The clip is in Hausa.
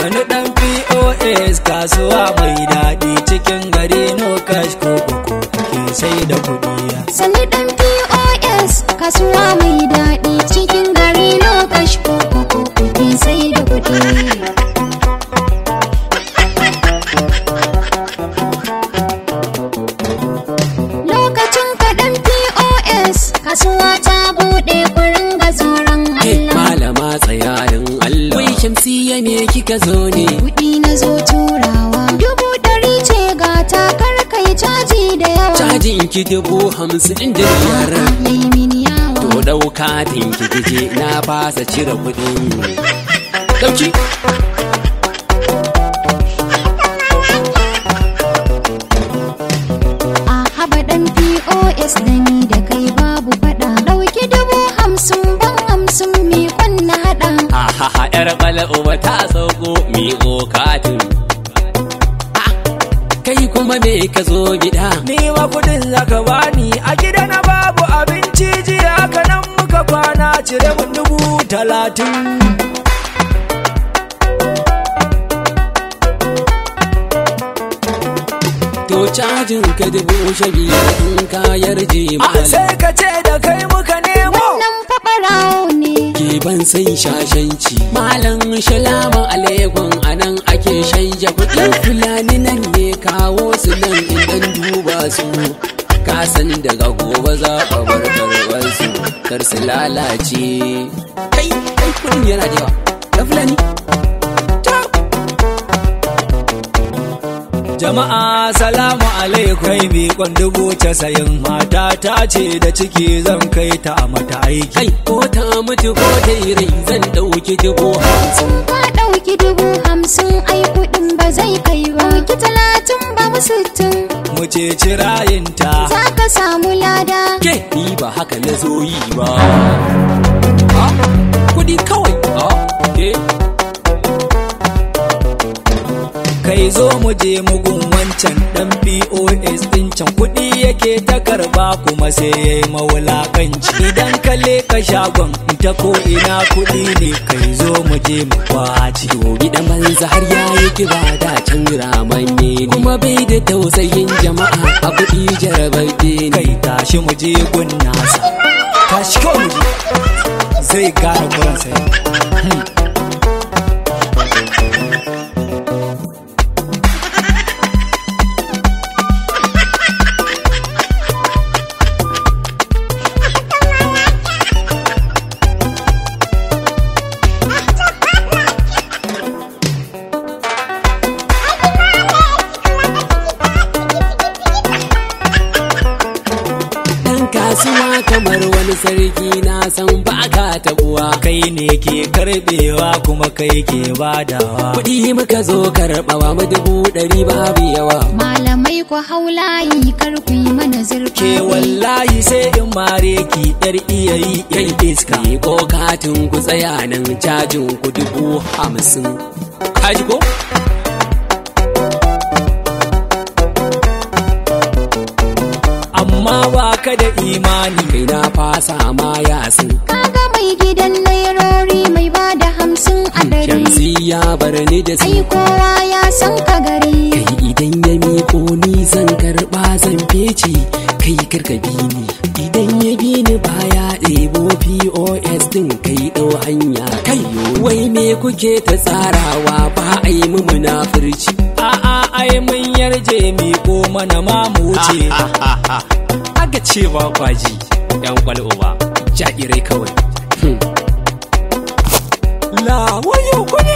Sani dan POS kasuwa mai daɗi cikin gari no cash ko ko ke sai da kuɗi. Sani dan POS kasuwa mai daɗi cikin gari no cash ko ko ke sai da kuɗi. Lokacin kaɗan POS kasuwa ta buɗe kurin ga tsoron Allah. Malama tsayarin Allah. Wai Shamsiyya me kika zo ne? Kuɗi na zo turawa. 100,000 ce ga takar kai caji da yawa. Cajin ki 55,000. Yayi mini yawa. To ɗauka tinki kije na fasa cire kuɗin. Ɗauki. A haba ɗan POS da ni da kai babu faɗa. Ɗauki 50,000 ban 50 miƙon na haɗa. Ahaha yar uba ta sauko miƙo katin. Kai kuma me ka zo gida? Ni ma kuɗin zaka bani a gida na babu abinci jiya haka nan muka kwana cire mun 30,000. To cajin ka 15,000 in ka yarje malam. Sai ka ce da kai muka nemo. Wannan fa ɓarawo ne. Ke ban san shashanci. Malam shalama alaikum anan ake shanja kuɗin fulani nan ne kawo su nan in dan duba su. Ka san daga gobe za a bar karɓar su kar su lalace. Kai kai kuɗin yana da yawa. Na fulani. Jama'a salamu alaikum kai miƙon 90,000 mata ta ce da ciki zan kai ta a mata aiki. Kai ko ta mutu ko ta yi rai zan ɗauki 50,000. Ka ɗauki 50,000 ai kuɗin ba zai kai ba. Ɗauki 30 ba mu 60. Mu ceci rayinta. Za ka samu lada. Ke ni ba haka na zo yi ba. Kuɗi kawai. Ke. Kai zo mu je mugun wancan dan POS din can kuɗi yake ta karba kuma sai yayi mawulakanci. Idan ka leka shagon ta ko ina kuɗi ne kai zo mu je mu kwaci. Gobe dan banza har yayi kiba da can ramanne ne. Kuma bai da tausayin jama'a a kuɗi jarababbe ne. Kai tashi mu je gun nasa. Tashi kawai mu je. Zai gane kuransa yau. Kasuwa kamar wani sarki na san ba ka tabuwa. Kai ne ke karbewa kuma kai ke badawa. Kuɗi muka zo karɓawa mu 100,000 babu yawa. Malamai ku hau layi kar ku yi mana zurfi. Ke wallahi sai in mare ki yar iyayi yar iska. Ni ko katin ku tsaya nan cajin ku 50,000. Kaji ko? Amma ba ka da imani. Kai na fasa ma yasin. Kaga mai gidan nairori mai bada 50 a 100. Shamsiyya bar ni da su. Ai kowa ya san ka gari. Kai idan ya miƙo ni zan karɓa zan fece. Kai karka bi ni. Idan ya bi ni baya ɗebo POS ɗin kai ɗau hanya. Kai wai me kuke ta tsarawa ba a yi mu munafurci. A'a ai mun yarje miƙo mana ma mu wuce. Aka ce ba kwaji yan kwal'uba jairai kawai. La wayo kuɗi.